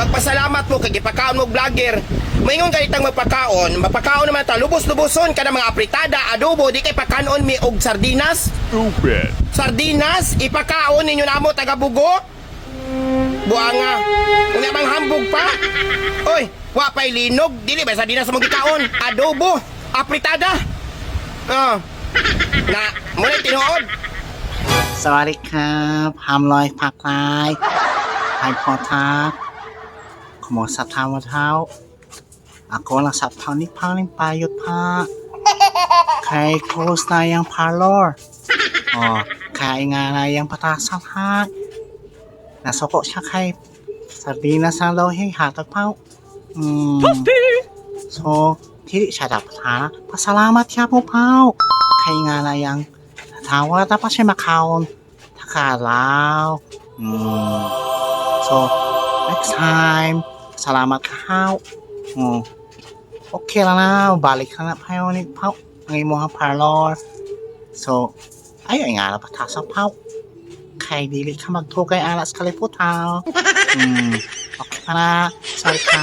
Magpasalamat mo kay gipakaon mo vlogger. Maingon ganitang magpakaon, mapakaon naman ta lubos-luboson kada mga apritada, adobo, di kay pakanon mi og sardinas. Stupid. Sardinas, ipakaon ninyo namo taga Bugo. Buanga. Unya bang hambog pa? Oy, wa pa'y linog, dili ba sardinas mo gikaon? Adobo, apritada. Ah. Na, muna tinuod. สวัสดีครับฮามลอยผักลายไฮพอทาขโมยสับเท้ามาเท้า Ako lang sa ni paling payot pa. Kay close na yung parlor. Oh, kay nga na yung patasan ha. Nasuko siya kay sardinas sa lohi hatag pa. So, dili siya dapat ha. Pasalamat siya po pao. Kay nga na yung tawa dapat siya makaon. Takalaw. So, next time, salamat ka haw. Okay lang na, balik ka na pa ni pao. Ang imong parlor. So, ayaw nga na patasa pao. Kay dili ka magtugay alas kaliputan. Okay pa na. Sorry ka.